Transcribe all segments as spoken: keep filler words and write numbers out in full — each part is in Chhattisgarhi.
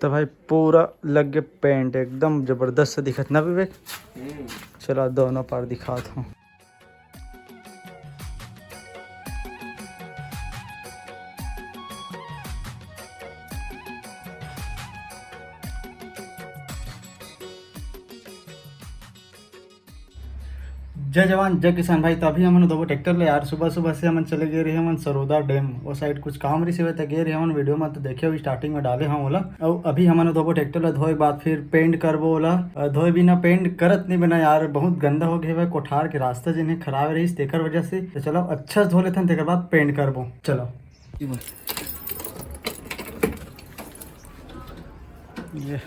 तो भाई, पूरा लग गे paint, एकदम जबरदस्त से दिखत ना विवेक? चला, दोनों पार दिखात हूँ। जय जवान, जय किसान भाई। तो अभी हमन धोबो ट्रैक्टर ले यार। सुबह सुबह से हमन चले गए रहे हमन सरोदा डैम, वो साइड कुछ काम रही से, तो गए रहे हमन। वीडियो में तो देखे हो, स्टार्टिंग में डाले हम ओला। और अभी हमन धोबो ट्रैक्टर ला धोए के बाद फिर पेंट करबो ओला। अ, धोए बिना पेंट करत नहीं बना यार, बहुत गंदा हो गया है कोठार के रास्ता जिन्हें खराब रही, तेकर वजह से। तो चलो, अच्छा से धो लेथन, तेकर बाद पेंट करबो। चलो। ये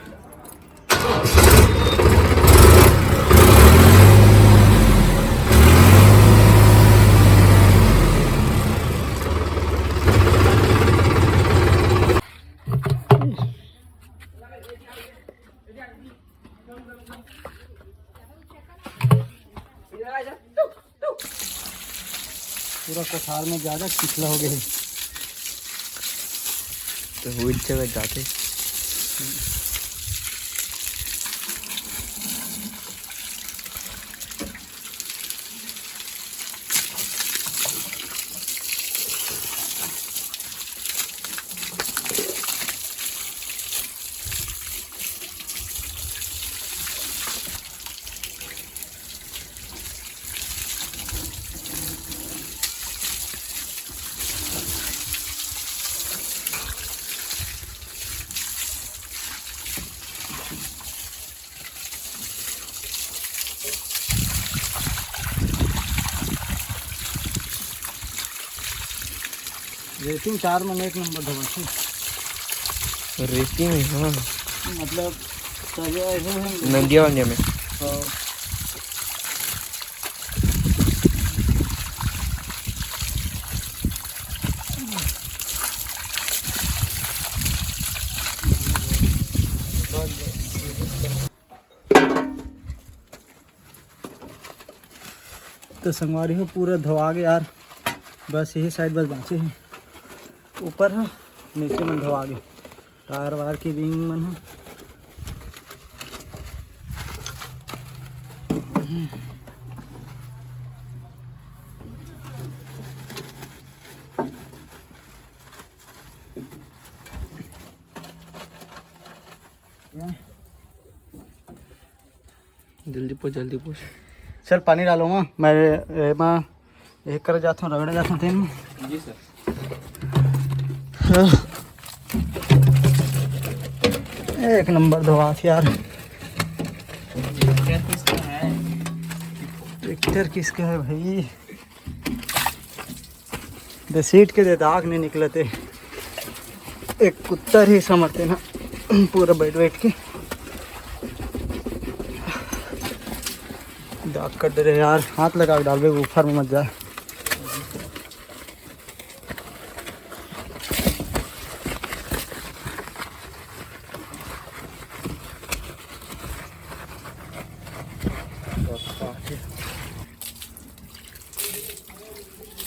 पूरा कोठार में ज्यादा चिखला हो गया है। तो वही जगह जाते। रेटिंग चार में एक नंबर धोबा छी। रेटिंग, हाँ। मतलब, सब ऐसे हैं। नदिया वंदिया में। तो तो संगवारी हो, पूरा धोआ गया यार, बस यही साइड बस बाँचे है। ऊपर है, नीचे मन धोआ गया, टायर वायर की रिंग मन है। जल्दी पूछ, जल्दी पूछ। चल, पानी डालो माँ, मैं एमा एक कर जाता हूँ, रगड़े जाता हूँ तेन में। जी सर। हाँ। एक नंबर धोआत यार। ट्रैक्टर किसका है? ट्रैक्टर किसका है भाई? दे सीट के दे दाग नहीं निकलते। एक कुत्ता रही समझते ना, पूरा बैठ बैठ के दाग कर दे रहे यार। हाथ लगा के डालबे, ऊपर में मत जाए।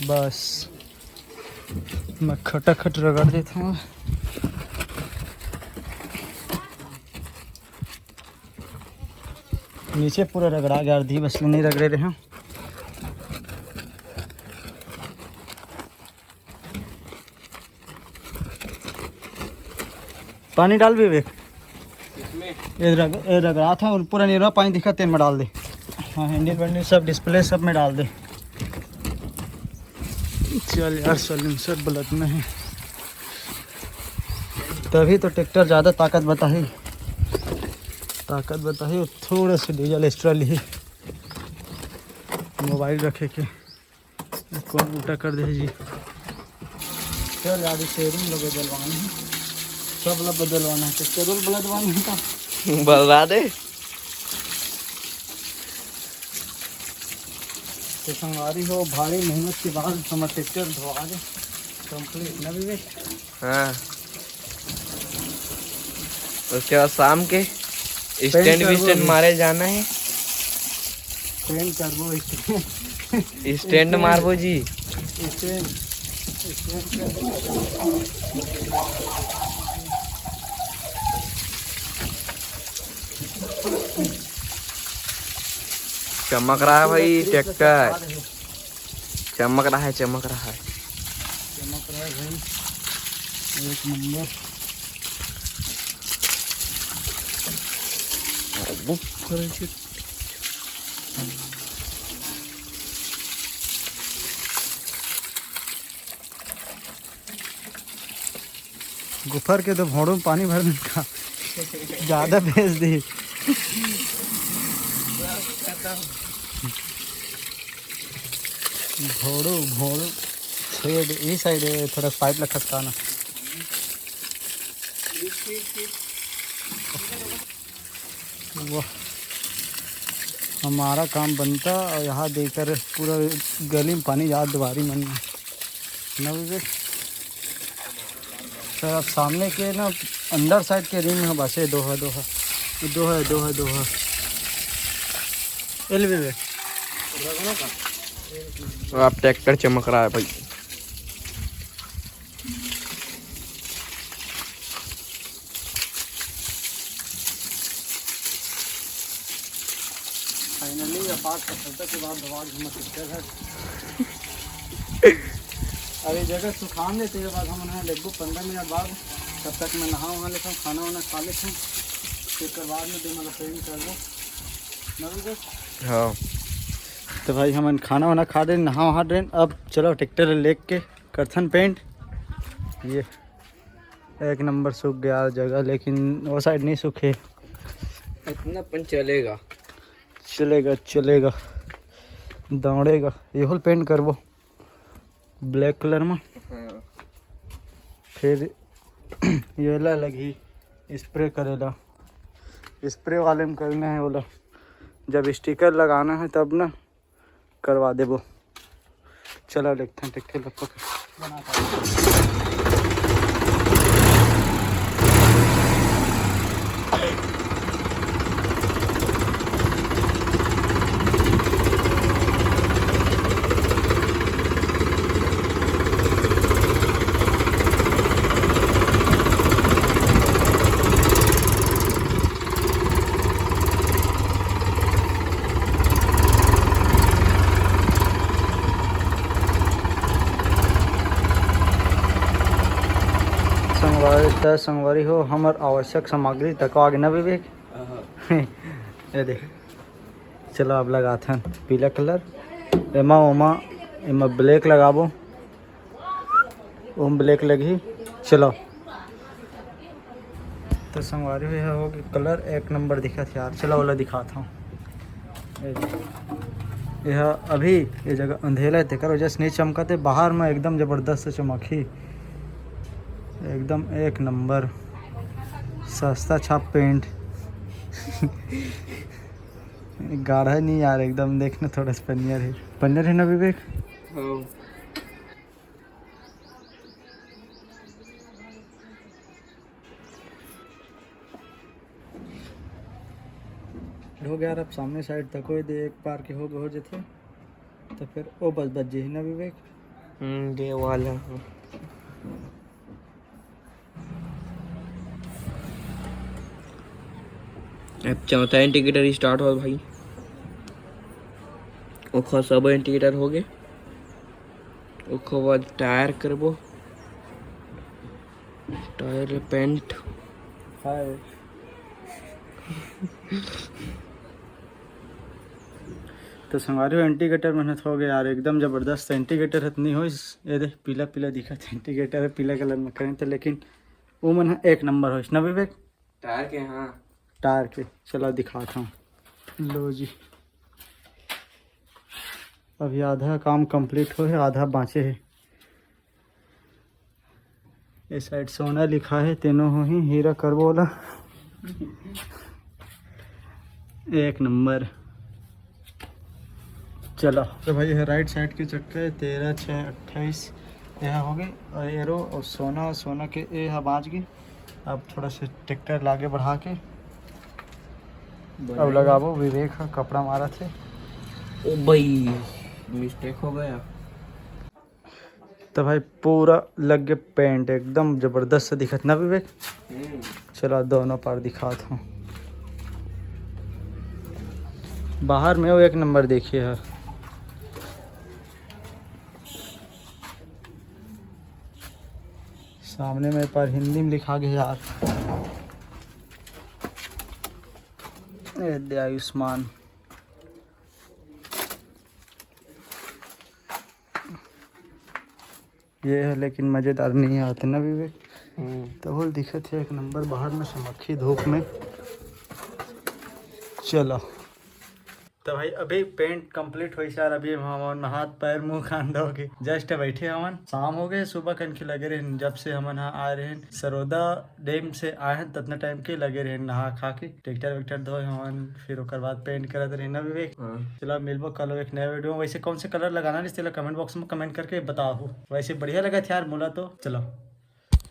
बस मैं खटाखट रगड़ देता हूँ। नीचे पूरा रगड़ा गया, अर्धी बस नहीं रगड़े रहे हैं। पानी डाल विवेक। इसमें? ये रग-, ये रगड़ा था और पूरा नहीं रहा, पानी दिखा, तेल में डाल दे। हाँ, हैंडल वैंडल सब, डिस्प्ले सब में डाल दे। चल यार, सलिम सर बलद में है, तभी तो ट्रैक्टर ज़्यादा ताकत बताही, ताकत बताही। और थोड़ा सा डीजल एक्स्ट्रा ली, मोबाइल रखे के। कौन उल्टा कर दे जी? चल यार, शेयरिंग ला बदलवाना है, सब ला बदलवाना है, तो शेड्यूल बदलवाना है का? बदलवा दे। तो संगवारी हो, भारी मेहनत के बाद हमर ट्रैक्टर धोआ गे, कंप्लीट ना विवेक? हाँ। उसके बाद शाम के स्टैंड करबो विस्टैंड भी। मारे जाना है। स्टैंड करबो, स्टैंड। स्टैंड मारबो जी। स्टैंड, स्टैंड करबो। चमक रहा है भाई ट्रैक्टर, चमक रहा है, चमक रहा है। चमक रहा है भाई, एक नंबर। गुफर के तो भोड़ो में पानी भर में का ज्यादा भेज दी। भोड़ो, भोड़ो छेद ई साइड है, थोड़ा पाइप ला खसकाना। वाह, हमारा काम बनता और यहाँ देकर पूरा गली में पानी याद दवारी मन में। ना विवेक? सर, अब सामने के ना, अंदर साइड के रिम है बस, ये दो है, दो है, दो है, दो है, दो है। ए ले विवेक। अब ट्रैक्टर चमक रहा है भाई। फाइनली, ये पाँच सफलता के बाद दवा घूमत पिक्चर है। अब ये जगह सुखान देते के बाद हम उन्हें लेगो पंद्रह मिनट बाद, तब तक मैं नहा वहा लेता हूँ, खाना वाना खा लेता हूँ, फिर ओकर बाद में दे मतलब पेंट कर दो। हाँ, तो भाई हमन खाना वाना खा लेन, नहा वहा लेन, अब चलो ट्रैक्टर लेके करथन पेंट। ये एक नंबर सूख गया जगह, लेकिन वो साइड नहीं सूखे। इतना पन चलेगा। चलेगा, चलेगा, दौड़ेगा। ये होल पेंट करबो ब्लैक कलर में। हाँ। फिर ये ला लगी स्प्रे करेला, स्प्रे वाले में करना है ओला। जब स्टिकर लगाना है तब ना करवा देबो। चला देखते हैं ट्रैक्टर ला पकड़। संगवारी, त संगवारी हो, हमर आवश्यक सामग्री तको आगे ना विवेक। ये देख, चलो अब लगाथन पीला कलर, एमा ओमा, एमा ब्लैक लगाबो, ओम ब्लैक लगही। चलो, तो संगवारी हो, ये हो गया कलर एक नंबर दिखत हे यार। चलो, ओला दिखात हूँ। ये देखो। यह अभी ये जगह अंधेला है, तेकर वजह से नहीं चमकत है। बाहर में एकदम जबरदस्त चमकही, एकदम एक नंबर। सस्ता छाप पेंट। गाढ़ा नहीं यार, एकदम देखना थोड़ा सा पनियर है, पनियर है ना विवेक? हाँ। हो गया यार, अब सामने साइड तक हो दे, एक पार के हो, हो जथे, तो फिर ओ बस बच जे ना विवेक। हम्म, ये वाला। अब चौथा इंडिकेटर स्टार्ट हो भाई। ओखर सब इंडिकेटर हो गए। ओखर बाद टायर करबो, टायर पेंट। हाय। तो संगवारी हो, इंडिकेटर मेहनत हो गया यार, एकदम जबरदस्त इंडिकेटर है, नहीं होइस। ये देख, पीला पीला दिखत इंडिकेटर है, पीला कलर में करें तो, लेकिन वो मन ह एक नंबर होइस ना विवेक? टायर के, हाँ। टायर के, चला दिखात हूँ। लो जी, अभी आधा काम कंप्लीट हो है, आधा बाँचे है। ये साइड सोना लिखा है, तेनो हो ही हीरा करबो ओला। एक नंबर। चलो, तो भाई, ये राइट साइड के चक्का है, तेरह छः अट्ठाईस, यह हो गए। और एरो और सोना, सोना के ए हा बाँच गए। अब थोड़ा सा ट्रैक्टर लागे बढ़ा के अब लगाबो। विवेक ह कपड़ा मारत हे। ओ भाई, मिस्टेक हो गया। तो भाई, पूरा लग गया पेंट, एकदम जबरदस्त से दिखत ना विवेक? हम्म। चला, दोनों पार दिखात हूँ। बाहर में वो एक नंबर देखिए है। सामने में पर हिंदी में लिखा गया यार, ए दे आयुष्मान। ये है, लेकिन मज़ेदार नहीं आते ना विवेक। तो बोल दिखत है एक नंबर बाहर में समक्खी धूप में। चलो, तो भाई अभी पेंट कंप्लीट होइस यार। अभी हम हमन हाथ पैर मुंह कान धो के जस्ट बैठे हवन। शाम हो गए, सुबह कन के लगे रहे, जब से हमन हा आए रहे सरोदा डैम से आए हैं, ततना टाइम के लगे रहे नहा खा के, ट्रैक्टर वैक्टर धोए हवन, फिर ओकर बाद पेंट करत रहे ना विवेक। चलो मिलबो कल एक नया वीडियो में। वैसे कौन से कलर लगाना रहिस तेला कमेंट बॉक्स में कमेंट करके बताओ। वैसे बढ़िया लगा था यार मोला तो। चलो